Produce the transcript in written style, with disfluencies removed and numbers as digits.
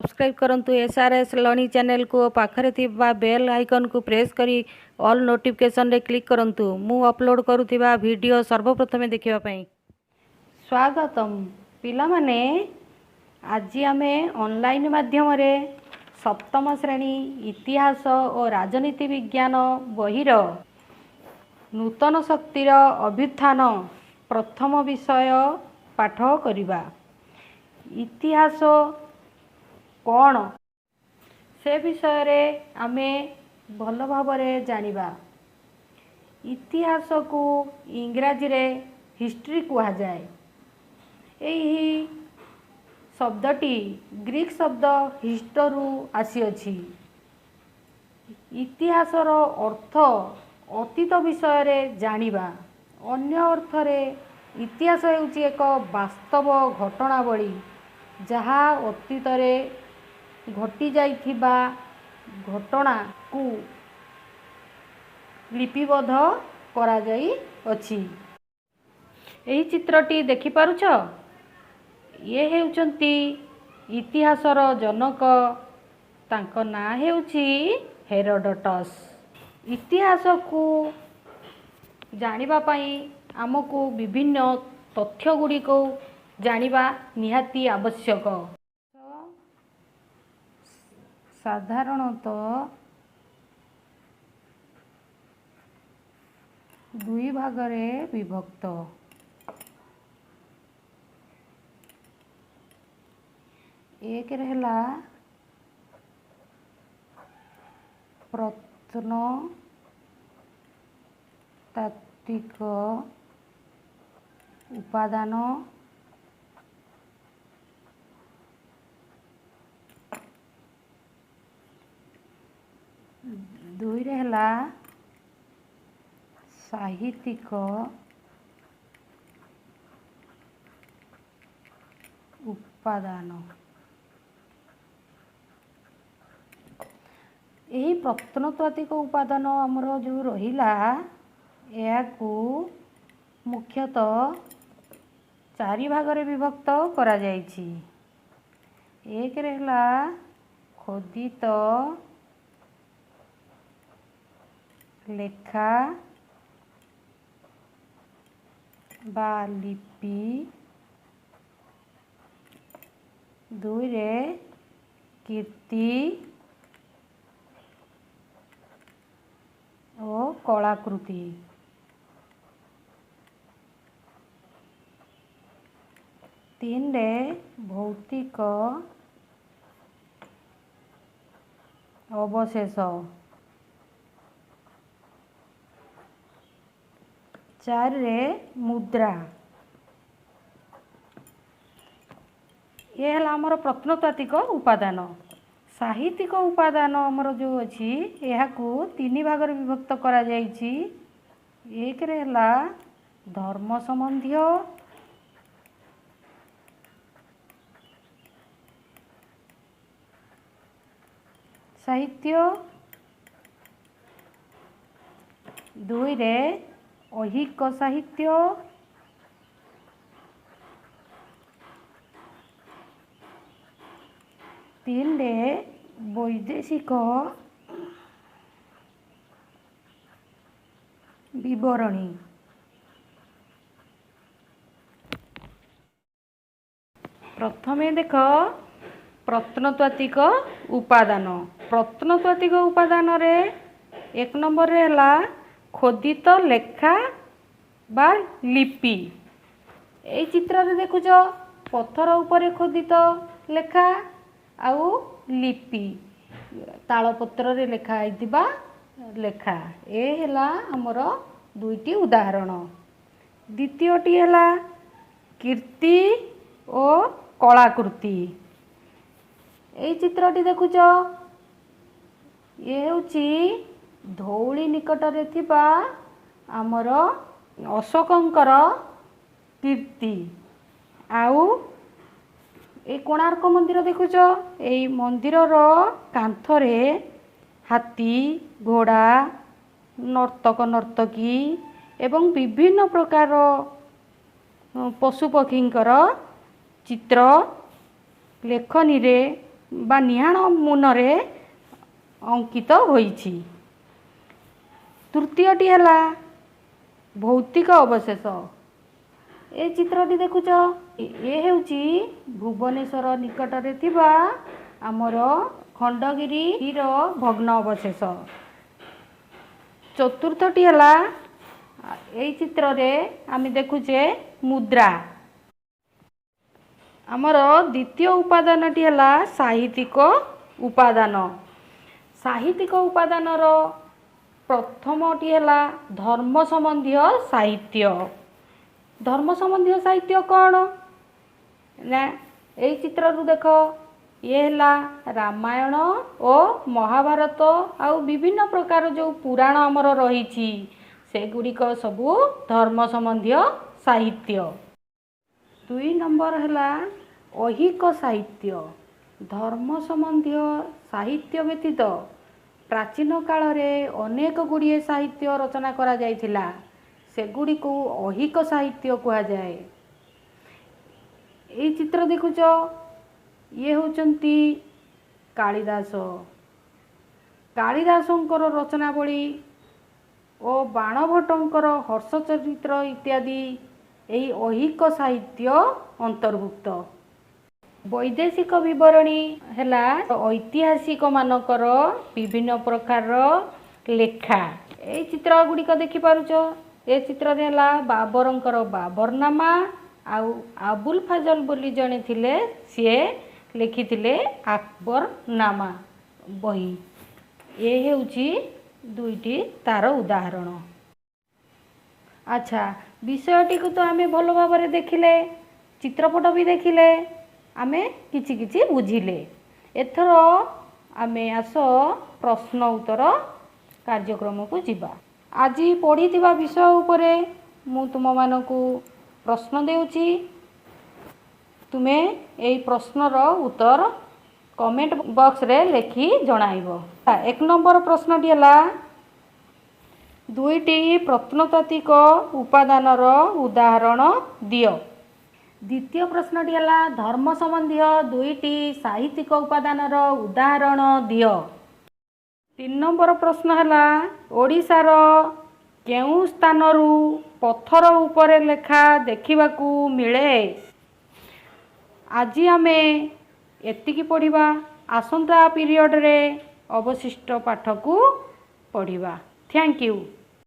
Subscribe କରନ୍ତୁ S R S learning ଚ୍ୟାନେଲକୁ ଓ ପାଖରେ ଥିବା ବେଲ୍ ଆଇକନ୍କୁ ପ୍ରେସ୍ କରି ଅଲ୍ ନୋଟିଫିକେସନ୍ରେ କ୍ଲିକ୍ କରନ୍ତୁ, ମୁଁ ଅପଲୋଡ଼ କରୁଥିବା ଭିଡ଼ିଓ ସର୍ବପ୍ରଥମେ ଦେଖିବା ପାଇଁ। ସ୍ୱାଗତମ ପିଲାମାନେ। ଆଜି ଆମେ ଅନଲାଇନ୍ ମାଧ୍ୟମରେ ସପ୍ତମ ଶ୍ରେଣୀ ଇତିହାସ ଓ ରାଜନୀତି ବିଜ୍ଞାନ ବହିର ନୂତନ ଶକ୍ତିର ଅଭ୍ୟୁତ୍ଥାନ ପ୍ରଥମ ବିଷୟ ପାଠ କରିବା। ଇତିହାସ କ'ଣ, ସେ ବିଷୟରେ ଆମେ ଭଲ ଭାବରେ ଜାଣିବା। ଇତିହାସକୁ ଇଂରାଜୀରେ ହିଷ୍ଟ୍ରି କୁହାଯାଏ। ଏହି ଶବ୍ଦଟି ଗ୍ରୀକ୍ ଶବ୍ଦ ହିଷ୍ଟୋରୁ ଆସିଅଛି। ଇତିହାସର ଅର୍ଥ ଅତୀତ ବିଷୟରେ ଜାଣିବା। ଅନ୍ୟ ଅର୍ଥରେ ଇତିହାସ ହେଉଛି ଏକ ବାସ୍ତବ ଘଟଣାବଳୀ, ଯାହା ଅତୀତରେ ଘଟିଯାଇଥିବା ଘଟଣାକୁ ଲିପିବଦ୍ଧ କରାଯାଇଅଛି। ଏହି ଚିତ୍ରଟି ଦେଖିପାରୁଛ? ଇଏ ହେଉଛନ୍ତି ଇତିହାସର ଜନକ। ତାଙ୍କ ନାଁ ହେଉଛି ହେରୋଡଟସ୍। ଇତିହାସକୁ ଜାଣିବା ପାଇଁ ଆମକୁ ବିଭିନ୍ନ ତଥ୍ୟ ଗୁଡ଼ିକୁ ଜାଣିବା ନିହାତି ଆବଶ୍ୟକ। ସାଧାରଣତଃ ଦୁଇ ଭାଗରେ ବିଭକ୍ତ। ଏକରେ ହେଲା ପ୍ରତ୍ନତାତ୍ତ୍ୱିକ ଉପାଦାନ, ଦୁଇରେ ହେଲା ସାହିତ୍ୟିକ ଉପାଦାନ। ଏହି ପ୍ରତ୍ନତାତ୍ତ୍ୱିକ ଉପାଦାନ ଆମର ଯେଉଁ ରହିଲା, ଏହାକୁ ମୁଖ୍ୟତଃ ଚାରି ଭାଗରେ ବିଭକ୍ତ କରାଯାଇଛି। ଏକରେ ହେଲା ଖୋଦିତ ଲେଖା ବା ଲିପି, ଦୁଇରେ କୀର୍ତ୍ତି ଓ କଳାକୃତି, ତିନିରେ ଭୌତିକ ଅବଶେଷ, ଚାରିରେ ମୁଦ୍ରା। ଏ ହେଲା ଆମର ପ୍ରତ୍ନତାତ୍ତ୍ୱିକ ଉପାଦାନ। ସାହିତ୍ୟିକ ଉପାଦାନ ଆମର ଯେଉଁ ଅଛି, ଏହାକୁ ତିନି ଭାଗରେ ବିଭକ୍ତ କରାଯାଇଛି। ଏକରେ ହେଲା ଧର୍ମ ସମ୍ବନ୍ଧୀୟ, ସାହିତ୍ୟ, ଦୁଇରେ ଐହିକ ସାହିତ୍ୟ, ତିନିରେ ବୈଦେଶିକ ବିବରଣୀ। ପ୍ରଥମେ ଦେଖ ପ୍ରତ୍ନତାତ୍ତ୍ୱିକ ଉପାଦାନ। ପ୍ରତ୍ନତାତ୍ତ୍ୱିକ ଉପାଦାନରେ ଏକ ନମ୍ବରରେ ହେଲା ଖୋଦିତ ଲେଖା ବା ଲିପି। ଏଇ ଚିତ୍ରରେ ଦେଖୁଛ, ପଥର ଉପରେ ଖୋଦିତ ଲେଖା ଆଉ ଲିପି, ତାଳପତ୍ରରେ ଲେଖା ହେଇଥିବା ଲେଖା। ଏ ହେଲା ଆମର ଦୁଇଟି ଉଦାହରଣ। ଦ୍ୱିତୀୟଟି ହେଲା କୀର୍ତ୍ତି ଓ କଳାକୃତି। ଏଇ ଚିତ୍ରଟି ଦେଖୁଛ, ଇଏ ହେଉଛି ଧଉଳି ନିକଟରେ ଥିବା ଆମର ଅଶୋକଙ୍କର କୀର୍ତ୍ତି। ଆଉ ଏଇ କୋଣାର୍କ ମନ୍ଦିର ଦେଖୁଛ, ଏଇ ମନ୍ଦିରର କାନ୍ଥରେ ହାତୀ, ଘୋଡ଼ା, ନର୍ତ୍ତକ ନର୍ତ୍ତକୀ ଏବଂ ବିଭିନ୍ନ ପ୍ରକାର ପଶୁପକ୍ଷୀଙ୍କର ଚିତ୍ର ଲେଖନୀରେ ବା ନିହାଣ ମୁନରେ ଅଙ୍କିତ ହୋଇଛି। ତୃତୀୟଟି ହେଲା ଭୌତିକ ଅବଶେଷ। ଏ ଚିତ୍ରଟି ଦେଖୁଛ, ଏ ହେଉଛି ଭୁବନେଶ୍ୱର ନିକଟରେ ଥିବା ଆମର ଖଣ୍ଡଗିରିର ଭଗ୍ନ ଅବଶେଷ। ଚତୁର୍ଥଟି ହେଲା, ଏଇ ଚିତ୍ରରେ ଆମେ ଦେଖୁଛେ ମୁଦ୍ରା। ଆମର ଦ୍ୱିତୀୟ ଉପାଦାନଟି ହେଲା ସାହିତ୍ୟିକ ଉପାଦାନ। ସାହିତ୍ୟିକ ଉପାଦାନର ପ୍ରଥମଟି ହେଲା ଧର୍ମ ସମ୍ବନ୍ଧୀୟ ସାହିତ୍ୟ। ଧର୍ମ ସମ୍ବନ୍ଧୀୟ ସାହିତ୍ୟ କ'ଣ ନା, ଏଇ ଚିତ୍ରରୁ ଦେଖ, ଇଏ ହେଲା ରାମାୟଣ ଓ ମହାଭାରତ ଆଉ ବିଭିନ୍ନ ପ୍ରକାର ଯେଉଁ ପୁରାଣ ଆମର ରହିଛି, ସେଗୁଡ଼ିକ ସବୁ ଧର୍ମ ସମ୍ବନ୍ଧୀୟ ସାହିତ୍ୟ। 2 ନମ୍ବର ହେଲା ଐହିକ ସାହିତ୍ୟ। ଧର୍ମ ସମ୍ବନ୍ଧୀୟ ସାହିତ୍ୟ ବ୍ୟତୀତ ପ୍ରାଚୀନ କାଳରେ ଅନେକ ଗୁଡ଼ିଏ ସାହିତ୍ୟ ରଚନା କରାଯାଇଥିଲା। ସେଗୁଡ଼ିକୁ ଐହିକ ସାହିତ୍ୟ କୁହାଯାଏ। ଏଇ ଚିତ୍ର ଦେଖୁଛ, ଇଏ ହେଉଛନ୍ତି କାଳିଦାସ। କାଳିଦାସଙ୍କର ରଚନାବଳୀ ଓ ବାଣଭଟ୍ଟଙ୍କର ହର୍ଷଚରିତ୍ର ଇତ୍ୟାଦି ଏହି ଐହିକ ସାହିତ୍ୟ ଅନ୍ତର୍ଭୁକ୍ତ। ବୈଦେଶିକ ବିବରଣୀ ହେଲା ଐତିହାସିକମାନଙ୍କର ବିଭିନ୍ନ ପ୍ରକାରର ଲେଖା। ଏଇ ଚିତ୍ର ଗୁଡ଼ିକ ଦେଖିପାରୁଛ, ଏ ଚିତ୍ରରେ ହେଲା ବାବରଙ୍କର ବାବରନାମା, ଆଉ ଆବୁଲ ଫାଜଲ ବୋଲି ଜଣେ ଥିଲେ, ସିଏ ଲେଖିଥିଲେ ଆକବରନାମା ବହି। ଏ ହେଉଛି ଦୁଇଟି ତାର ଉଦାହରଣ। ଆଚ୍ଛା, ବିଷୟଟିକୁ ତ ଆମେ ଭଲ ଭାବରେ ଦେଖିଲେ, ଚିତ୍ରପଟ ବି ଦେଖିଲେ, ଆମେ କିଛି କିଛି ବୁଝିଲେ। ଏଥର ଆମେ ଆସ ପ୍ରଶ୍ନ ଉତ୍ତର କାର୍ଯ୍ୟକ୍ରମକୁ ଯିବା। ଆଜି ପଢ଼ିଥିବା ବିଷୟ ଉପରେ ମୁଁ ତୁମମାନଙ୍କୁ ପ୍ରଶ୍ନ ଦେଉଛି। ତୁମେ ଏଇ ପ୍ରଶ୍ନର ଉତ୍ତର କମେଣ୍ଟ ବକ୍ସରେ ଲେଖି ଜଣାଇବ। 1 ନମ୍ବର ପ୍ରଶ୍ନଟି ହେଲା, ଦୁଇଟି ପ୍ରତ୍ନତାତ୍ତ୍ୱିକ ଉପାଦାନର ଉଦାହରଣ ଦିଅ। ଦ୍ୱିତୀୟ ପ୍ରଶ୍ନଟି ହେଲା, ଧର୍ମ ସମ୍ବନ୍ଧୀୟ ଦୁଇଟି ସାହିତ୍ୟିକ ଉପାଦାନର ଉଦାହରଣ ଦିଅ। 3 ନମ୍ବର ପ୍ରଶ୍ନ ହେଲା, ଓଡ଼ିଶାର କେଉଁ ସ୍ଥାନରୁ ପଥର ଉପରେ ଲେଖା ଦେଖିବାକୁ ମିଳେ? ଆଜି ଆମେ ଏତିକି ପଢ଼ିବା। ଆସନ୍ତା ପିରିୟଡ଼ରେ ଅବଶିଷ୍ଟ ପାଠକୁ ପଢ଼ିବା। Thank you.